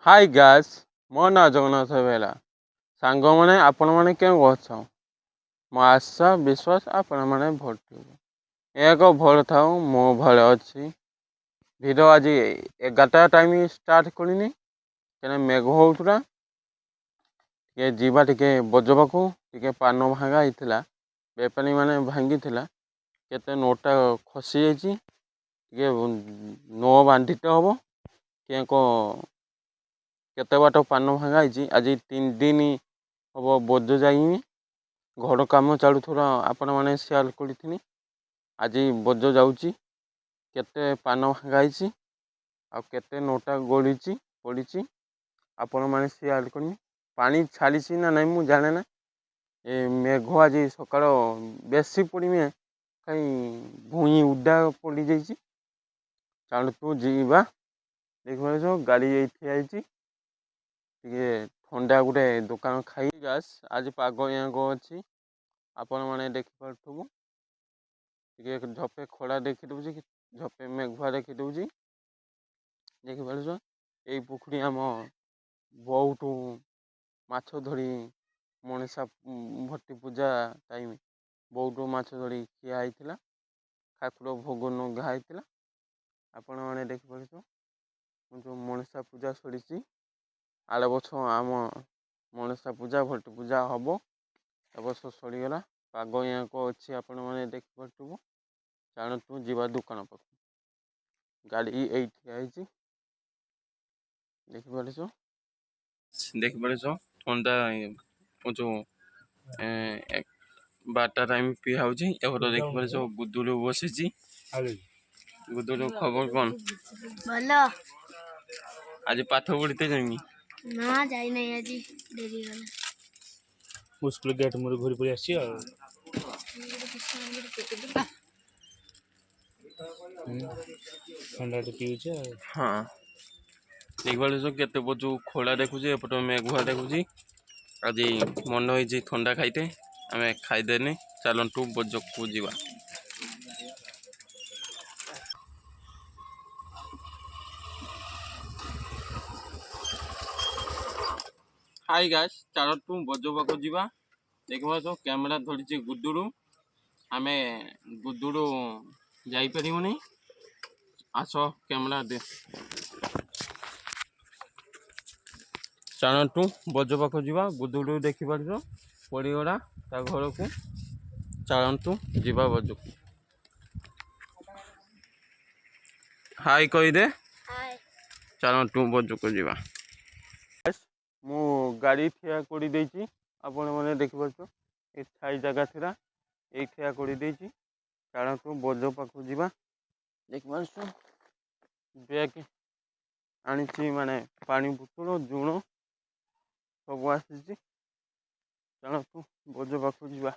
High ଗାଏସ୍, ମୋ ନାଁ ଜଗନ୍ନାଥ ବେହେରା। ସାଙ୍ଗମାନେ, ଆପଣମାନେ କେଉଁ ଅଛ? ମୋ ଆଶା ବିଶ୍ୱାସ ଆପଣମାନେ ଭଲ ଥିବେ। ଏକ ଭଲ ଥାଉ, ମୁଁ ଭଲ ଅଛି। ଭିଡ଼ିଓ ଆଜି 11ଟା ଟାଇମ୍ ଷ୍ଟାର୍ଟ କରିନି, କାହିଁକିନା ମେଘ ହେଉଥିଲା। ଟିକେ ଯିବା ଟିକେ ବଜବାକୁ, ଟିକେ ପାନ ଭାଙ୍ଗା ହେଇଥିଲା, ବେପାରୀମାନେ ଭାଙ୍ଗିଥିଲା, କେତେ ନୋଟଟା ଖସିଯାଇଛି, ଟିକେ ନ ବାନ୍ଧିତେ ହେବ। କିଏ କେତେ ବାଟ ପାନ ଭାଙ୍ଗା ହେଇଛି। ଆଜି 3 ଦିନ ହେବ ବୋଜ ଯାଇନି, ଘର କାମ ଚାଲୁଥିଲା, ଆପଣମାନେ ସେୟାର କରିଥିଲି। ଆଜି ବୋଜ ଯାଉଛି, କେତେ ପାନ ଭାଙ୍ଗା ହେଇଛି ଆଉ କେତେ ନୋଟା ଗଳିଛି ପଡ଼ିଛି, ଆପଣମାନେ ସେୟାର କରିନି। ପାଣି ଛାଡ଼ିଛି ନା ନାହିଁ ମୁଁ ଜାଣେ ନା। ଏ ମେଘ ଆଜି ସକାଳ ବେଶୀ ପଡ଼ିନି, କାହିଁ ଭୂଇଁ ଉଦା ପଡ଼ିଯାଇଛି। ଚାଲନ୍ତୁ ଯିବା। ଦେଖିପାରୁଛ, ଗାଡ଼ି ଏଇଠି ଠିଆ ହେଇଛି। ଟିକେ ଥଣ୍ଡା ଗୋଟେ ଦୋକାନ ଖାଇ ଗ୍ୟାସ୍। ଆଜି ପାଗ ଯାକ ଅଛି, ଆପଣମାନେ ଦେଖିପାରୁଥିବୁ। ଟିକେ ଝପେ ଖରା ଦେଖିଦେଉଛି, ଝପେ ମେଘୁଆ ଦେଖିଦେଉଛି। ଦେଖିପାରୁଛ, ଏଇ ପୋଖରୀ ଆମ ବହୁତ ମାଛ ଧରି, ମଣିଷା ଭର୍ତ୍ତି ପୂଜା ଟାଇମ୍ ବହୁତ ମାଛ ଧରି ଖିଆ ହେଇଥିଲା, ଠାକୁର ଭୋଗ ନଗା ହେଇଥିଲା। ଆପଣମାନେ ଦେଖିପାରୁଛ, ଯେଉଁ ମଣସା ପୂଜା ସରିଛି। ଆର ବର୍ଷ ଆମ ମଣସା ପୂଜା ଭର୍ତ୍ତି ପୂଜା ହେବ, ଏ ବର୍ଷ ସରିଗଲା। ପାଗ ଯାକ ଅଛି, ଆପଣମାନେ ଦେଖିପାରୁଥିବୁ। ଚାଲନ୍ତୁ ଯିବା ଦୋକାନ ପାଖକୁ। ଗାଡ଼ି ଏଇଠି ହେଇଛି, ଦେଖିପାରୁଛ। ଦେଖିପାରୁଛ, ଥଣ୍ଡା ଯେଉଁ 12ଟା ଟାଇମ୍ ପିଆ ହେଉଛି। ଏପଟ ଦେଖିପାରୁଛ, ଗୁଦୁରୁ ବସିଛି। ଗୁଦୁରୁ, ଖବର କ'ଣ? ଭଲ। ଆଜି ପାଠ ପଢ଼ିତେ ଯାଇନି? ନା, ଯାଇନାହିଁ, ଆଜି ଡେରି ହେଇଗଲା। ମୁଁ ସ୍କୁଲ ଗେଟ୍ ମୋର ଘୁରି ପଳେଇ ଆସିଛି ଆଉ ଥଣ୍ଡାଟେ ପିଉଛି ଆଉ। ହଁ, ଦେଖିପାରୁଛ, କେତେ ଯୋଉ ଖୋଳା ଦେଖୁଛି, ଏପଟ ମେଘୁଆ ଦେଖୁଛି। ଆଜି ମନ ହେଇଛି ଥଣ୍ଡା ଖାଇତେ, ଆମେ ଖାଇଦେନି। ଚାଲନ୍ତୁ ବଜକୁ ଯିବା। ହାଇ ଗାଇସ୍, ଚାଲନ୍ତୁ ବଜବାକୁ ଯିବା। ଦେଖିପାରୁଛ, କ୍ୟାମେରା ଧରିଛି ଗୁଦୁରୁ। ଆମେ ଗୁଦୁରୁ ଯାଇପାରିବୁନି। ଆସ, କ୍ୟାମେରା ଦେ। ଚାଲନ୍ତୁ ବଜ ପାଖକୁ ଯିବା। ଗୁଦୁରୁ ଦେଖିପାରୁଛ, ପଡ଼ିଗଲା ତା ଘରକୁ। ଚାଲନ୍ତୁ ଯିବା ବଜକୁ। ହାଇ କହିଦେ। ଚାଲନ୍ତୁ ବଜକୁ ଯିବା। ମୁଁ ଗାଡ଼ି ଠିଆ କରିଦେଇଛି, ଆପଣମାନେ ଦେଖିପାରୁଛ। ଏ ଛାଇ ଜାଗା ଥିଲା, ଏଇ ଠିଆ କରିଦେଇଛି। ଚାଲନ୍ତୁ ବଜ ପାଖକୁ ଯିବା। ଦେଖିପାରୁଛ, ବ୍ୟାଗ୍ ଆଣିଛି, ମାନେ ପାଣି ବୋତଲ, ଲୁଣ ସବୁ ଆସିଛି। ଚାଲନ୍ତୁ ବଜ ପାଖକୁ ଯିବା।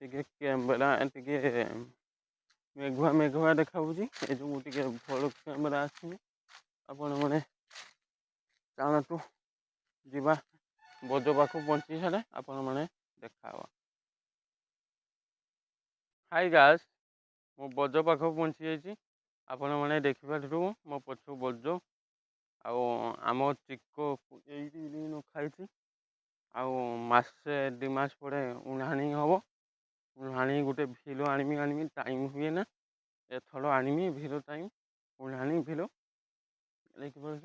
ଟିକେ କ୍ୟାମେରା ଟିକେ ମେଘୁଆ ମେଘୁଆ ଦେଖାହେଉଛି, ଏ ଯୋଗୁଁ ଟିକେ ଭଲ କ୍ୟାମେରା ଆସିନି। ଆପଣମାନେ ଚାଲନ୍ତୁ ଯିବା। ବଜ ପାଖକୁ ପହଞ୍ଚି ସାରିଲେ ଆପଣମାନେ ଦେଖାହେବା। ହାଇ ଗାଇସ୍, ମୁଁ ବଜ ପାଖକୁ ପହଞ୍ଚି ଯାଇଛି। ଆପଣମାନେ ଦେଖିପାରୁଥିବ ମୋ ପଛକୁ ବଜ। ଆଉ ଆମ ଚିକ ଏଇଠି ଦିନ ଖାଇଛି, ଆଉ ମାସେ 2 ମାସ ପରେ ଉଣାହାଣି ହେବ। ଉଣାହାଣି ଗୋଟେ ଭିଲ ଆଣିବି, ଆଣିବି ଟାଇମ୍ ହୁଏ ନା, ଏଥର ଆଣିବି ଭିଲ ଟାଇମ୍ ଉଣାହାଣି ଭିଲ। ଦେଖିପାରୁଛ,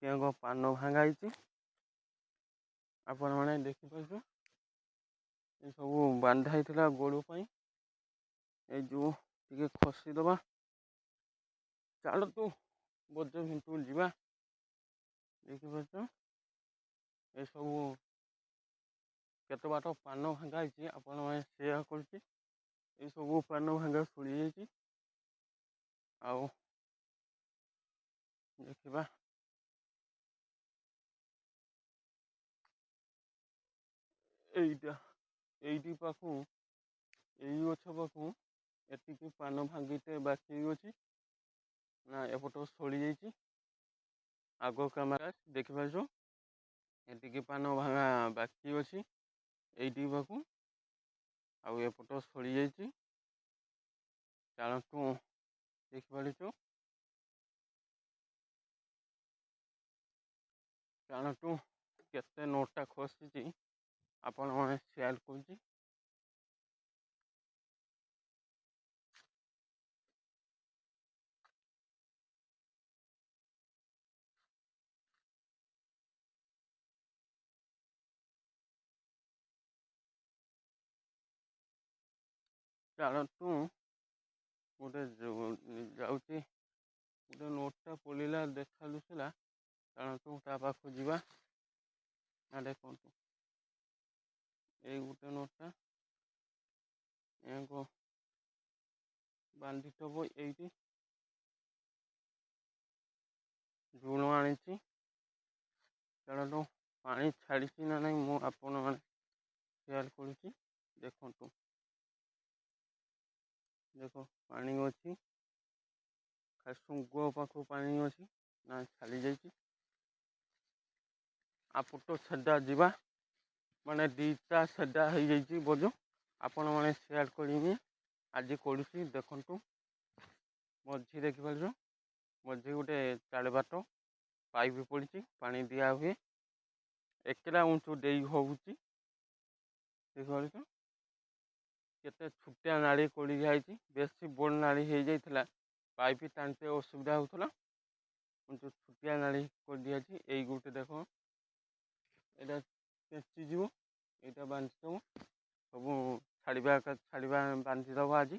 କେଉଁ ପାନ ଭାଙ୍ଗା ହେଇଛି, ଆପଣମାନେ ଦେଖିପାରୁଛ। ଏସବୁ ବାନ୍ଧା ହେଇଥିଲା ଗୋଡ଼ ପାଇଁ। ଏଇ ଯେଉଁ ଟିକେ ଖସିଦେବା। ଚାଲନ୍ତୁ ବଜ ଭିତରକୁ ଯିବା। ଦେଖିପାରୁଛ, ଏସବୁ କେତେ ବାଟ ପାନ ଭାଙ୍ଗା ହେଇଛି, ଆପଣମାନେ ସେୟା କରୁଛି। ଏସବୁ ପାନ ଭାଙ୍ଗା ଯାଇଛି। ଆଉ ଦେଖିବା, ଏଇଟା ଏଇଠି ପାଖକୁ, ଏଇ ଗଛ ପାଖକୁ ଏତିକି ପାନ ଭାଙ୍ଗିତେ ବାକି ଅଛି ନା ଏପଟ ସରି ଯାଇଛି। ଆଗ କ୍ୟାମେରା ଦେଖିପାରୁଛ, ଏତିକି ପାନ ଭାଙ୍ଗା ବାକି ଅଛି ଏଇଠି ପାଖକୁ, ଆଉ ଏପଟ ସରିଯାଇଛି। ଚାଲନ୍ତୁ, ଦେଖିପାରୁଛୁ। ଚାଲନ୍ତୁ, କେତେ ନୋଟ୍ଟା ଖସିଛି ଆପଣମାନେ ସେୟାର କରୁଛି। ଚାଲନ୍ତୁ, ଗୋଟେ ଯାଉଛି, ଗୋଟେ ନୋଟ୍ଟା ପଡ଼ିଲା ଦେଖା ଦିଶିଲା। ଚାଲନ୍ତୁ, ତା ପାଖକୁ ଯିବା ନା। ଦେଖନ୍ତୁ, ଏଇ ଗୋଟେ ନୋଟ୍ଟା ଏହାକୁ ବାନ୍ଧିଦେବ। ଏଇଠି ଝୁଣ ଆଣିଛି। ଚାଲନ୍ତୁ, ପାଣି ଛାଡ଼ିଛି ନା ନାହିଁ ମୁଁ ଆପଣମାନେ ସେୟାର କରୁଛି। ଦେଖନ୍ତୁ, ଦେଖ, ପାଣି ଅଛି। ଖାଲି ଶୁଙ୍ଗ ପାଖକୁ ପାଣି ଅଛି ନା ଛାଡ଼ି ଯାଇଛି। ଆପଟ ସେଟା ଯିବା, ମାନେ 2ଟା ସେଟା ହେଇଯାଇଛି ବୋଝ। ଆପଣମାନେ ସେୟାର କରିବି ଆଜି କରୁଛି। ଦେଖନ୍ତୁ, ମଝି ଦେଖିପାରୁଛ, ମଝି ଗୋଟେ ଚାରି ବାଟ ପାଇପ୍ ପଡ଼ିଛି, ପାଣି ଦିଆ ହୁଏ। ଏକଲା ଉଞ୍ଚୁ ଦେଇ ହେଉଛି। ଦେଖିପାରୁଛ, କେତେ ଛୋଟିଆ ନାଳି କରି ଯାଇଛି। ବେଶୀ ବଡ଼ ନାଳି ହେଇଯାଇଥିଲା, ପାଇପ୍ ଟାଣିତେ ଅସୁବିଧା ହେଉଥିଲା। କିନ୍ତୁ ଛୋଟିଆ ନାଳି କରିଦିଆଯାଇଛି। ଏଇ ଗୋଟେ ଦେଖ, ଏଇଟା ପେଚିଯିବ, ଏଇଟା ବାନ୍ଧିଦେବ ସବୁ। ଛାଡ଼ିବା ଛାଡ଼ିବା, ବାନ୍ଧିଦେବ ଆଜି।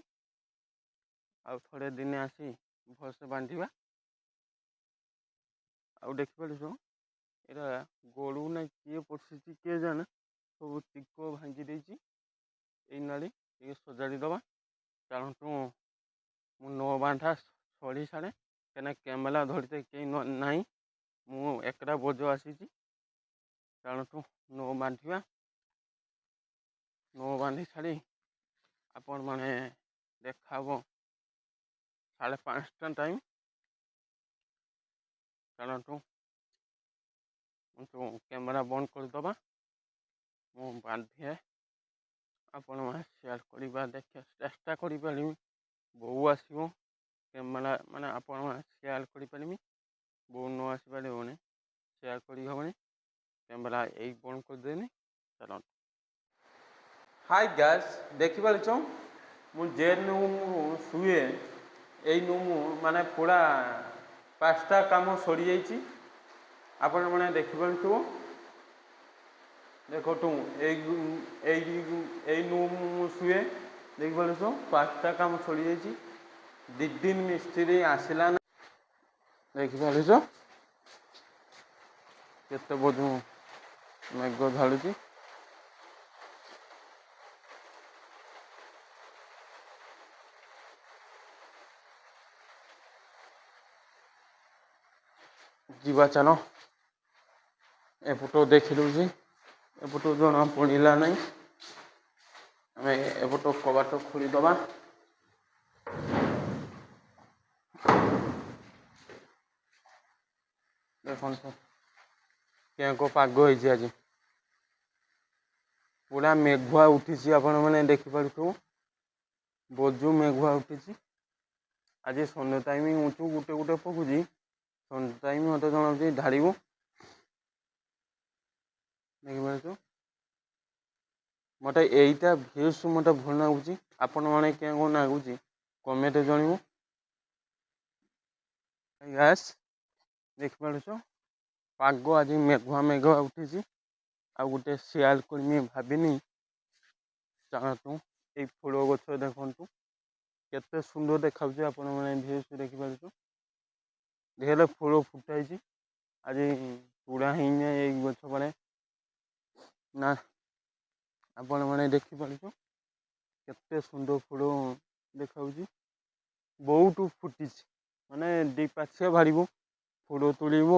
ଆଉ ଥରେ ଦିନେ ଆସି ଭଲସେ ବାନ୍ଧିବା। ଆଉ ଦେଖିପାରୁଛ, ଏଇଟା ଗୋରୁ ନା କିଏ ପଶିଛି କିଏ ଜାଣେ, ସବୁ ଟିକ ଭାଙ୍ଗି ଦେଇଛି। ଏଇ ନାଳି ଟିକେ ସଜାଡ଼ି ଦେବା। ଚାଲନ୍ତୁ, ମୁଁ ନ ବାନ୍ଧା ସଢ଼ି ସାଡ଼େ, କାହିଁକିନା କ୍ୟାମେରା ଧରିତେ କେହି ନାହିଁ, ମୁଁ ଏକଲା ବୋଝ ଆସିଛି। ଚାଲନ୍ତୁ, ନ ବାନ୍ଧିବା। ନ ବାନ୍ଧି ଛାଡ଼ି ଆପଣମାନେ ଦେଖାହବ 5:30 ଟାଇମ୍। ଚାଲନ୍ତୁ, କ୍ୟାମେରା ବନ୍ଦ କରିଦେବା। ମୁଁ ବାନ୍ଧେ, ଆପଣମାନେ ସେୟାର କରିବା ଦେଖିବା ଚେଷ୍ଟା କରିପାରିବି। ବୋଉ ଆସିବ, କ୍ୟାମେରା ମାନେ ଆପଣମାନେ ସେୟାର କରିପାରିବି। ବୋଉ ନ ଆସିପାରିବନି, ସେୟାର କରିହେବନି। କ୍ୟାମେରା ଏଇ ବନ୍ଦ କରିଦେନି। ଚାଲନ୍ତୁ। ହାଇ ଗ୍ୟାସ୍, ଦେଖିପାରୁଛ, ମୁଁ ଯେନୁ ମୁଁ ଶୁଏ, ଏଇନୁ ମୁଁ ମାନେ ପୁରା 5ଟା କାମ ସରିଯାଇଛି। ଆପଣମାନେ ଦେଖିପାରୁଥିବ। ଦେଖନ୍ତୁ, ଏଇ ଏଇ ଏଇନୁ ମୁଁ ଶୁଏ, ଦେଖିପାରୁଛ, 5ଟା କାମ ସରିଯାଇଛି। 2 ଦିନ ମିସ୍ତ୍ରୀ ଆସିଲା ନା। ଦେଖିପାରୁଛ, କେତେ ବୋଝ ମେଘ ଢାଳୁଛି। ଯିବା ଚାଲ। ଏପଟ ଦେଖିଦେଉଛି, ଏପଟ ଜଣା ପଡ଼ିଲା ନାହିଁ। ଆମେ ଏପଟ କବାଟ ଖୋଲିଦେବା। ଦେଖନ୍ତୁ, କେଁ ପାଗ ହେଇଛି ଆଜି, ପୁରା ମେଘୁଆ ଉଠିଛି। ଆପଣମାନେ ଦେଖିପାରୁଥିବ, ବଜୁ ମେଘୁଆ ଉଠିଛି ଆଜି। ସନ୍ଧ୍ୟା ଟାଇମ୍ ଉଠୁ ଗୋଟେ ଗୋଟେ ପକଉଛି। ସନ୍ଧ୍ୟା ଟାଇମ୍ ମୋତେ ଜଣାଉଛି ଢାଳିବ। ଦେଖିପାରୁଛୁ, ମୋତେ ଏଇଟା ଭ୍ୟୁସ୍ ମୋତେ ଭଲ ଲାଗୁଛି। ଆପଣମାନେ କେଉଁ କ'ଣ ଲାଗୁଛି କମେଣ୍ଟ ଜଣିବ। ଗ୍ୟାସ୍, ଦେଖିପାରୁଛ, ପାଗ ଆଜି ମେଘୁଆ ମେଘୁଆ ଉଠିଛି। ଆଉ ଗୋଟେ ସେୟାର କରିମି ଭାବିନି। ଚାଲନ୍ତୁ, ଏଇ ଫୁଲ ଗଛ ଦେଖନ୍ତୁ, କେତେ ସୁନ୍ଦର ଦେଖାଯାଉଛି। ଆପଣମାନେ ଭ୍ୟୁସ୍ ଦେଖିପାରୁଛୁ, ଢେର ଫୁଲ ଫୁଟାଇଛି। ଆଜି ତୁଳା ହେଇନି ଏଇ ଗଛ ପରେ ନା। ଆପଣମାନେ ଦେଖିପାରୁଛୁ, କେତେ ସୁନ୍ଦର ଫୁଲ ଦେଖାଯାଉଛି। ବହୁତ ଫୁଟିଛି, ମାନେ 2 ପାଛିଆ ବାହାରିବ। ଫୁଲ ତୋଳିବ,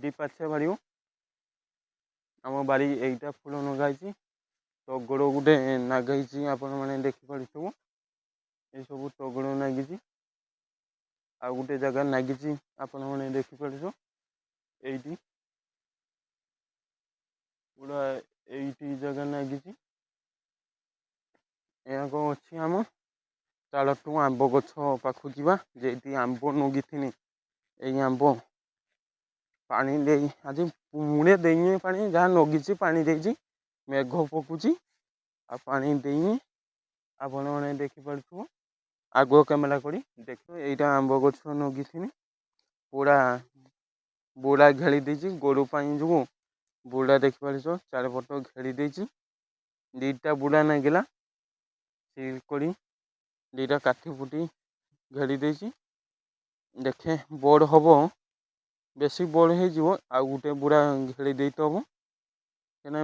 2 ପାଛିଆ ବାହାରିବ। ଆମ ବାରି ଏଇଟା ଫୁଲ ଲଗାହେଇଛି। ଟଗର ଗୋଟେ ନାଗେଇଛି, ଆପଣମାନେ ଦେଖିପାରୁଥିବ, ଏସବୁ ଟଗର ନାଗିଛି। ଆଉ ଗୋଟେ ଜାଗା ନାଗିଛି, ଆପଣମାନେ ଦେଖିପାରୁଛ, ଏଇଠି ପୁରା ଏଇଠି ଜାଗା ନାଗିଛି। ଏହା କଣ ଅଛି ଆମ। ଚାଲନ୍ତୁ ଆମ୍ବ ଗଛ ପାଖକୁ ଯିବା, ଯେଇଠି ଆମ୍ବ ନଗିଥିନି। ଏଇ ଆମ୍ବ ପାଣି ଦେଇ ଆଜି ମୁଳେ ଦେଇନି ପାଣି, ଯାହା ନଗିଛି ପାଣି ଦେଇଛି। ମେଘ ପକୁଛି ଆଉ ପାଣି ଦେଇନି। ଆପଣମାନେ ଦେଖିପାରୁଥିବ, ଆଗ କ୍ୟାମେରା କରି ଦେଖିବ। ଏଇଟା ଆମ୍ବ ଗଛ ନଗିଥିନି, ପୁରା ବୁଡ଼ା ଘେଳି ଦେଇଛି ଗୋରୁ ପାଇଁ ଯୋଗୁଁ। ବୁଡ଼ା ଦେଖିପାରୁଛ, ଚାରିପଟ ଘେରି ଦେଇଛି। 2ଟା ବୁଡ଼ା ନାଗିଲା ସିଲ୍ କରି, 2ଟା କାଠି ଫୁଟି ଘେରି ଦେଇଛି। ଦେଖେ ବଡ଼ ହବ, ବେଶୀ ବଡ଼ ହେଇଯିବ, ଆଉ ଗୋଟେ ବୁଡ଼ା ଘେରି ଦେଇତେ ହବ, କାହିଁକିନା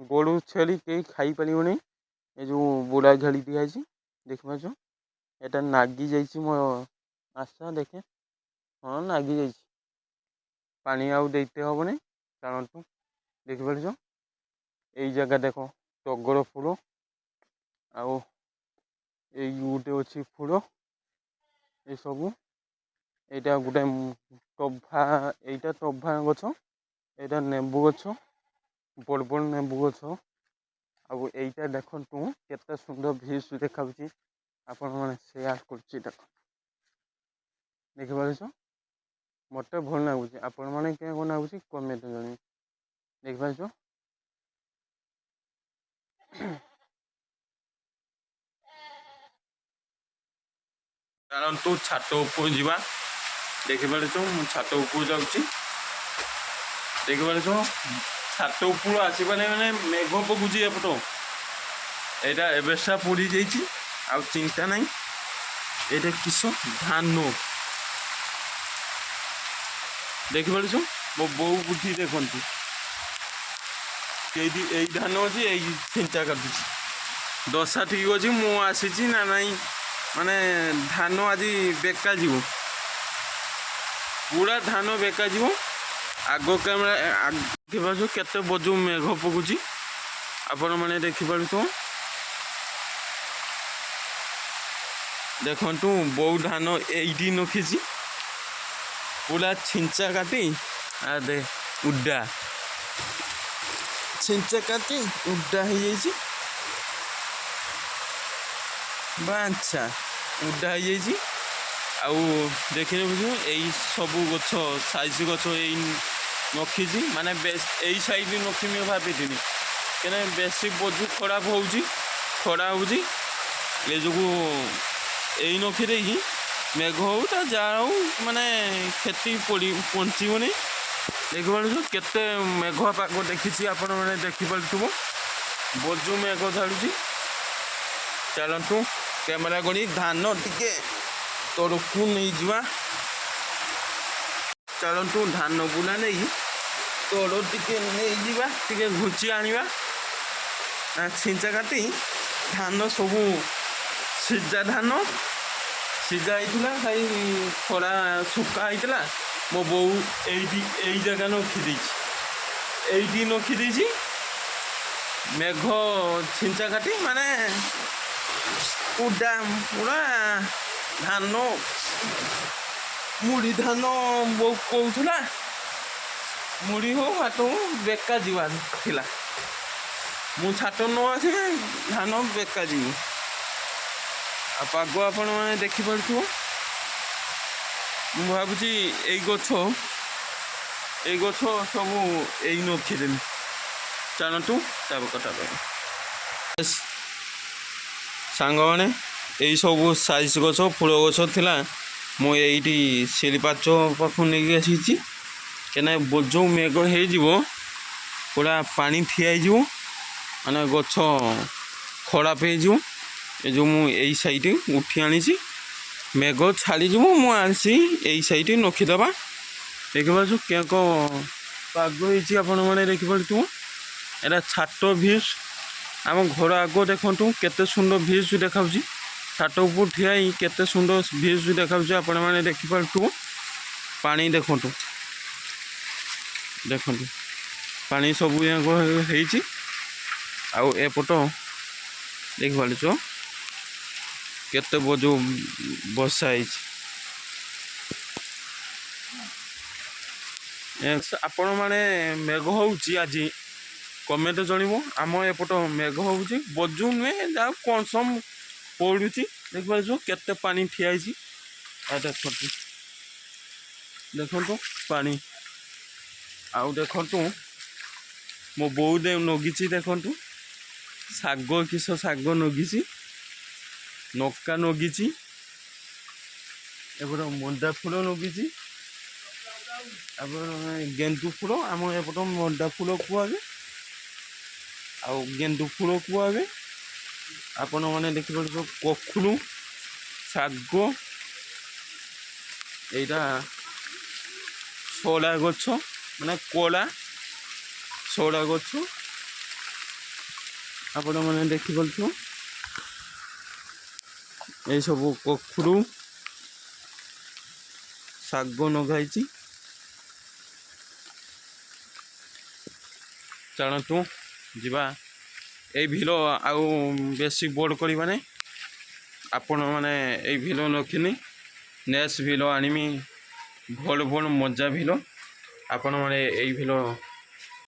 ଗୋରୁ ଛେଳି କେହି ଖାଇପାରିବନି। ଏ ଯେଉଁ ବୁଡ଼ା ଘେରି ଦିଆହେଇଛି ଦେଖିପାରୁଛ, ଏଇଟା ନାଗି ଯାଇଛି ମୋ ଆଶା। ଦେଖେ, ହଁ, ନାଗି ଯାଇଛି, ପାଣି ଆଉ ଦେଇତେ ହବନି। ଚାଲନ୍ତୁ, ଦେଖିପାରୁଛ, ଏଇ ଜାଗା ଦେଖ, ଟଗର ଫୁଲ ଆଉ ଏଇ ଗୋଟେ ଅଛି ଫୁଲ ଏସବୁ। ଏଇଟା ଗୋଟେ ଟଭା, ଏଇଟା ଟଭା ଗଛ, ଏଇଟା ନେମ୍ବୁ ଗଛ, ବଡ଼ ବଡ଼ ନେମ୍ବୁ ଗଛ। ଆଉ ଏଇଟା ଦେଖନ୍ତୁ, କେତେ ସୁନ୍ଦର ଭିଉସ ଦେଖାଉଛି। ଆପଣମାନେ ସେୟାର କରୁଛି, ଦେଖ, ଦେଖିପାରୁଛ। ମୋତେ ଭଲ ଲାଗୁଛି, ଆପଣମାନେ କେଉଁ ଲାଗୁଛି କମେଣ୍ଟ ଜଣେଇବେ। ଦେଖିପାରୁଛ। ଚାଲନ୍ତୁ ଛାତ ଉପରକୁ ଯିବା। ଦେଖିପାରୁଛ, ମୁଁ ଛାତ ଉପରକୁ ଯାଉଛି। ଦେଖିପାରୁଛ, ଛାତ ଉପରୁ ଆସିବାରେ ମାନେ ମେଘ ପକଉଛି ଏପଟ। ଏଇଟା ଏବେସା ପୋଡ଼ି ଯାଇଛି, ଆଉ ଚିନ୍ତା ନାହିଁ। ଏଇଟା କିସ ଧାନ ଦେଖିପାରୁଛ। ମୋ ବୋଉ ବୁଦ୍ଧି ଦେଖନ୍ତୁ, ଏଇଠି ଏଇ ଧାନ ଅଛି, ଏଇ ଛିଞ୍ଚା କାଟୁଛି। ଦଶା ଠିକ୍ ଅଛି, ମୁଁ ଆସିଛି ନା ନାହିଁ, ମାନେ ଧାନ ଆଜି ବେକା ଯିବ, ପୁରା ଧାନ ବେକା ଯିବ। ଆଗ କ୍ୟାମେରା ଦେଖିପାରୁଛୁ, କେତେ ବଜୁ ମେଘ ପକଉଛି, ଆପଣମାନେ ଦେଖିପାରୁଥିବ। ଦେଖନ୍ତୁ, ବୋଉ ଧାନ ଏଇଠି ନଖିଛି, ପୁରା ଛିଞ୍ଚା କାଟି ଆ ଦେ ଉଡା, ଛିଞ୍ଚା କାଟି ଉଡା ହେଇଯାଇଛି। ବାଞ୍ଚା ଉଡା ହେଇଯାଇଛି। ଆଉ ଦେଖିଲେ ବୁଝିବ, ଏଇ ସବୁ ଗଛ ସାଇଜ ଗଛ ଏଇ ନଖିଛି, ମାନେ ଏଇ ସାଇଡ଼ ନଖିମି ଭାବିଥିଲି, କାହିଁକିନା ବେଶୀ ବୋଝୁ ଖରାପ ହେଉଛି, ଖରା ହେଉଛି। ଏ ଯୋଗୁଁ ଏଇ ନଖି ଦେଇକି ମେଘ ହଉ ତା ଯାହା ହଉ, ମାନେ କ୍ଷତି ପଡ଼ି ପହଞ୍ଚିବନି। ଦେଖିପାରୁଛୁ, କେତେ ମେଘୁଆ ପାଗ ଦେଖିଛି, ଆପଣମାନେ ଦେଖିପାରୁଥିବ, ବୋଜୁ ମେଘ ଛାଡ଼ୁଛି। ଚାଲନ୍ତୁ କ୍ୟାମେରା କରି ଧାନ ଟିକେ ତଳକୁ ନେଇଯିବା। ଚାଲନ୍ତୁ ଧାନ ବୁଲା ନେଇ ତଳ ଟିକେ ନେଇଯିବା, ଟିକେ ଘୁଞ୍ଚି ଆଣିବା। ନା ଛିଞ୍ଚା କାଟି ଧାନ ସବୁ ସିଝା ଧାନ ସିଝା ହେଇଥିଲା, ଖାଇ ଖରା ଶୁଖା ହେଇଥିଲା। ମୋ ବୋଉ ଏଇଠି ଏଇ ଜାଗା ନଖି ଦେଇଛି, ଏଇଠି ନଖି ଦେଇଛି। ମେଘ ଛିଞ୍ଚା କାଟି ମାନେ ଉଡା ପୁରା ଧାନ, ମୁଢ଼ି ଧାନ ବୋଉ କହୁଥିଲା, ମୁଢ଼ି ହଉ ଭାତ ହଉ ବେକା ଯିବା ଥିଲା। ମୁଁ ଛାତ ନ ଆସିଲେ ଧାନ ବେକା ଯିବ। ଆଉ ପାଗ ଆପଣମାନେ ଦେଖିପାରୁଥିବ। ମୁଁ ଭାବୁଛି ଏଇ ଗଛ ସବୁ ଏଇ ନଖିଦେବି। ଚାଲନ୍ତୁ ତାପ କଥା ପାଇଁ। ସାଙ୍ଗମାନେ, ଏଇ ସବୁ ସାଇଜ ଗଛ ଫୁଲ ଗଛ ଥିଲା, ମୁଁ ଏଇଠି ଶିଳିପାଚ ପାଖକୁ ନେଇକି ଆସିଛି, କାହିଁକିନା ଯେଉଁ ମେଘ ହେଇଯିବ, ପୁରା ପାଣି ଠିଆ ହେଇଯିବ, ମାନେ ଗଛ ଖରାପ ହେଇଯିବ। ଏ ଯେଉଁ ମୁଁ ଏଇ ସାଇଡ଼ ଉଠି ଆଣିଛି, ମେଘ ଛାଡ଼ିଯିବ, ମୁଁ ଆସି ଏଇ ସାଇଡ଼ ନଖିଦେବା। ଦେଖିପାରୁଛୁ, କେଁ ପାଗ ହେଇଛି, ଆପଣମାନେ ଦେଖିପାରୁଥିବ। ଏଇଟା ଛାତ ଭିଉସ୍, ଆମ ଘର ଆଗ। ଦେଖନ୍ତୁ କେତେ ସୁନ୍ଦର ଭିଉସ୍ ଦେଖାଉଛି। ଛାତ ଉପରୁ ଠିଆ ହେଇ କେତେ ସୁନ୍ଦର ଭିଉସ୍ ଦେଖାଉଛି, ଆପଣମାନେ ଦେଖିପାରୁଥିବ। ପାଣି ଦେଖନ୍ତୁ, ଦେଖନ୍ତୁ, ପାଣି ସବୁ ଯାକ ହେଇଛି। ଆଉ ଏପଟ ଦେଖିପାରୁଛ, କେତେ ଯୋଉ ବର୍ଷା ହେଇଛି। ଆପଣମାନେ ମେଘ ହେଉଛି ଆଜି, କମେଣ୍ଟ ଜଣିବ। ଆମ ଏପଟ ମେଘ ହେଉଛି, ବଜୁ ନୁହେଁ, ଯାହା କମ୍ ସମ୍ ପଡ଼ୁଛି। ଦେଖିପାରୁଛୁ କେତେ ପାଣି ଠିଆ ହେଇଛି। ଆଉ ଦେଖନ୍ତୁ, ଦେଖନ୍ତୁ ପାଣି। ଆଉ ଦେଖନ୍ତୁ, ମୋ ବୋଉ ନଗିଛି। ଦେଖନ୍ତୁ ଶାଗ, କିସ ଶାଗ ନଗିଛି, ନକା ନଗିଛି, ଏପଟେ ମଣ୍ଡା ଫୁଲ ନଗିଛି, ତାପରେ ଗେଣ୍ଡୁ ଫୁଲ। ଆମ ଏପଟ ମଣ୍ଡା ଫୁଲ କୁହାଯାଏ ଆଉ ଗେଣ୍ଡୁ ଫୁଲ କୁହାଯାଏ। ଆପଣମାନେ ଦେଖିପାରୁଥିବେ କଖରୁ ଶାଗ। ଏଇଟା ସୋଲା ଗଛ, ମାନେ କଳା ସୋଲା ଗଛ। ଆପଣମାନେ ଦେଖିପାରୁଥିବ ଏଇସବୁ କଖରୁ ଶାଗ ନଗାଇଛି। ଚାଲନ୍ତୁ ଯିବା। ଏଇ ଭିଲ ଆଉ ବେଶୀ ବୋର୍ଡ଼ କରିବାନି। ଆପଣମାନେ ଏଇ ଭିଲ ରଖିନି, ନେକ୍ସଟ ଭିଲ ଆଣିମି, ଭଲ ଭଲ ମଜା ଭିଲ। ଆପଣମାନେ ଏଇ ଭିଲ